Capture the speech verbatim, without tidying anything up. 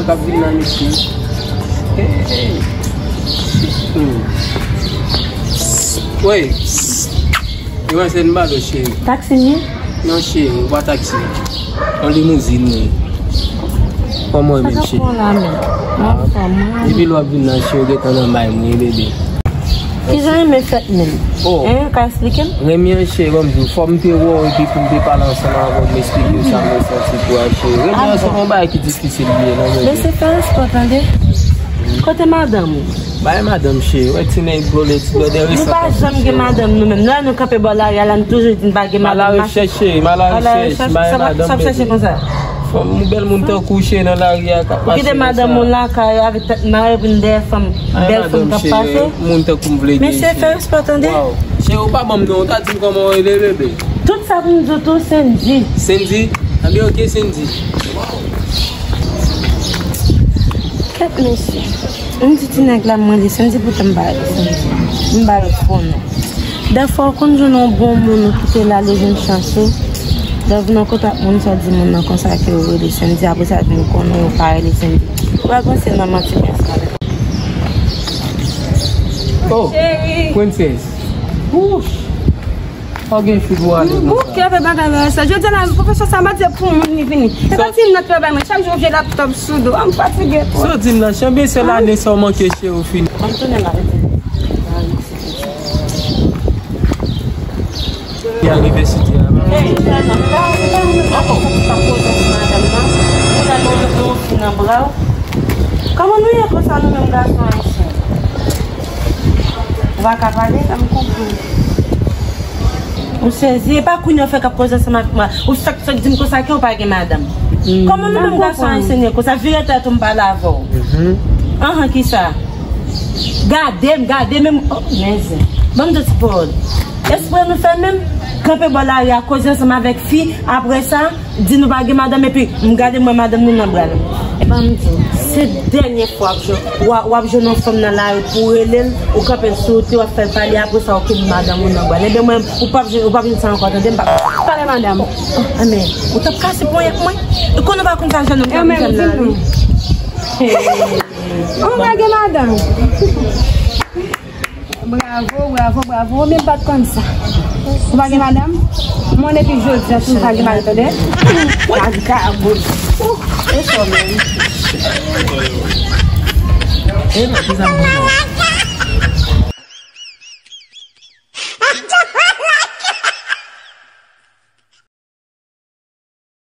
K ap vin nan mesye. Hey, hey. Hmm. Wey. Yo, se n ba do cheri. Taxi ni? Non, cheri, ou pa taxi. Yon limouzin, wi. Kòman w ye menm, cheri? Depi lè w ap vin nan, cheri, ou gentan nan bay mwen, bebe. Kijan renmen fèt menm? Oh. Hein, ou ka eksplike m? Renmen an, cheri, ban m di w, fò m te wè w epi pou m te pale ansanm avè w, m eksplike w sa m resenti pou w, cheri. Renmen an, se yon bagay ki difisil li ye, non, bebe. Men se fè respè, tande. Kote madanm ou? Bay madanm, cheri. Wè ti nèg vole, ti blòdè resan. Nou pa janm gen madanm nou menm. Nou la nou kanpe bò lari a la, nou toujou di n pa gen madanm. Alarechèch, cheri, m alarechèch. Bay madanm, bebe. Sa w ap chèche konsa? Fanm, yon bèl moun tankou w, cheri, nan lari a k ap mache konsa. Ou kite madanm ou lakay avèk tèt mare pou n dèyè fanm, bèl fanm k ap pase. Ay, madanm, cheri, moun tankou m vle gen, cheri. Mesye, fè respè, tande. Waw. Cheri, ou pa ban m non, ou ta di m kòman w rele, bebe. Tout sa pou m di w tou, Sendy. Sendy? Anben, oke, Sendy. Kèt mesye. M di ti nèg la, m mande Sendy, poutan m pa rele Sendy. M ba l fo non. Dèfwa ou konn jwenn yon bon moun ou kite l ale jwenn chans ou. Lè w vin nan kontak moun sa, w di moun nan konsa ke ou rele Sendy, apre sa di m konnen ou pa rele Sendy. Ou pa panse nan manti konsa. Oh, Princess. Wouch. Ou gen fi pou ale konsa. Bouke avè bagay la sa. Jodi a la, pwofesè sa, m pa di pou moun li vini. E pa ti nòt yo bay mwen. Chak jou vye laptop sou do. A, m fatige twòp. Sa w di m la, chanbe se lane sa w manke cheri ou fini. Ban m tounen la, rete. Ki anivèsite a? Hey, Jana, la, se pa mwen menm la ki pa koze ansanm madanm nan. Ou ta nan yon fi nan bra w. Kòman nou ye konsa nou menm gason ayisyen? Ou pa ka pale? Sa m konprann. Ou sezi, e pa kounye a w fè k ap koze ansanm avèk mwen. Ou sòt, sòt di m konsa ke ou pa gen madanm. Kòman nou menm gason ayisyen ye konsa? Vire tèt ou m pale avè w. Anhan, kisa? Gade m, gade menm. Oh, men zen. Ban m di w ti pawòl. Espre nou fè menm kanpe bò lari a, koze ansanm avèk fi, apre sa, di nou pa gen madanm, epi m gade m wè madanm nou nan bra l. Ban m di w, se dènye fwa w ap jwenn, w ap, w ap jwenn yon fanm nan lari pou w rele l, ou kanpe l sou wout li, w ap fè l pale, apre sa, ou kenbe madanm ou nan bra l. Enben, mwen, ou p ap jwenn, ou p ap jwenn sa ankò, tande m pa. Pale madanm. Oh, oh, anmè, ou t ap kase ponyèt mwen? Ou konnen ou pa konn sa jèn nonm yo ap jwenn la, wi. Ou pa gen madanm. Bravo, bravo, bravo. Ou menm pa t konn sa. Ou pa gen madanm? Mwen depi jodi a, si m pa gen mari, tande? Mari ka abon. Ou, e sa menm. E non, ki sa m konn?